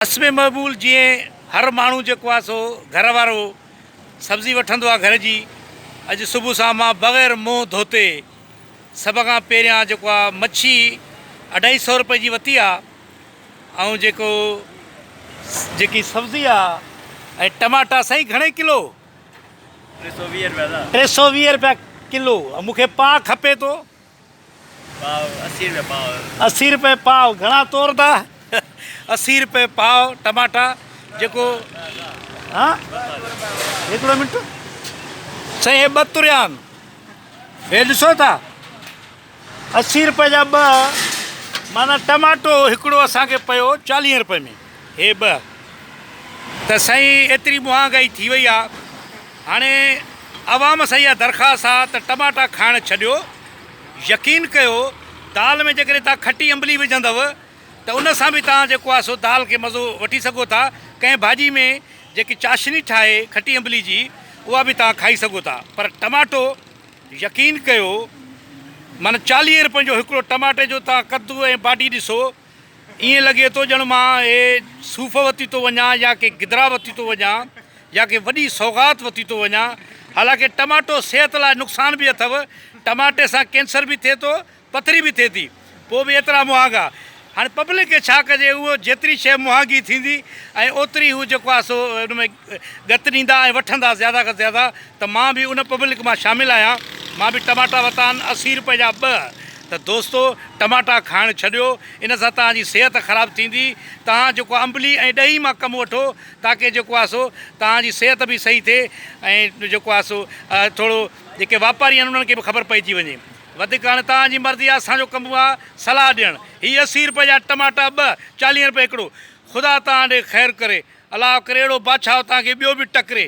حسب معمول جيئن هر ماڻهو جيڪو آهي سو گهر وارو سبزي وٺندو آهي گهر جي اڄ صبح سان مان بغير منهن ڌوتي سڀ کان پهريان جيڪو آهي مڇي اڍائي سو روپئي جي وتي آهي ۽ جيڪو جيڪي سبزي آهي ۽ ٽماٽا سائين گهڻي ڪلو 320 روپيا ڪلو مون کي پاء کپي ٿو. 80 روپيه پاء گهڻا تور ٿا 80 روپيه پاء ٽماٽا جيڪو ها هڪڙو منٽ سائين هي ٻه تريا آهن هي ڏسو ٿا 80 روپيه جا ٻه معنيٰ ٽماٽو هڪڙو اسان کي پيو 40 روپيه ۾ هي ٻه ته سائين ايتري مهانگائي ٿي وئي آ هاڻي عوام سان اها درخواست آ ته ٽماٽا کائڻ ڇڏيو يقين ڪيو دال ۾ جيڪڏهن توهان کٽي انبلي وجهندؤ ته ان سان به توهان جيڪو آ سو دال کي مزو وٺي سگهو ٿا ڪنهن ڀاڄي ۾ جيڪي چاشني ٺاهي کٽي انبلي جي اها به توهان کائي سگهو ٿا پر ٽماٽو يقين ڪيو معنيٰ 40 روپين جو هڪڙو ٽماٽي جو توهان ڪدو ۽ باڊي ڏسو ائين لڳي ٿو ڄڻ مان اهي صوف وتي ٿو وڃان يا ڪي گدرا وتي ٿو وڃان يا ڪي وڏي سوغات وتي ٿو وڃان. حالانڪه ٽماٽو صحت لاء نقصان به اٿو. ٽماٽي سان ڪينسر به ٿئي ٿو، پٿري به ٿئي ٿي. پوء به ايترا مهانگا. هاڻي پبلڪ کي ڇا ڪجي اهو جيتري شيء مهانگي ٿيندي ۽ اوتري هو جيڪو آهي سو ان ۾ ڳت ڏيندا ۽ وٺندا زياده کان زياده ته مان به ان پبلڪ مان شامل آهيان. مان به ٽماٽا وتا آهن 80 روپيه جا ٻه. ته دوستو ٽماٽا کائڻ ڇڏيو ان سان توهان جي صحت خراب ٿيندي توهان جيڪو آهي انبلي ۽ ڏهي مان ڪم وٺو تاڪه جيڪو آهي سو توهان جي صحت به صحيح ٿئي ۽ جيڪو آهي سو ٿورو جيڪي واپاري آهن انهن کي به خبر پئجي وڃي وڌيڪ هاڻي توهان جي مرضي آهي اسان جو ڪم آهي صلاح ڏيڻ هي 80 روپيه جا ٽماٽا ٻه 40 روپيه هڪڙو خدا توهان ڏي خير ڪري الله ڪري اهڙو بادشاهه توهان کي ٻيو به ٽڪري.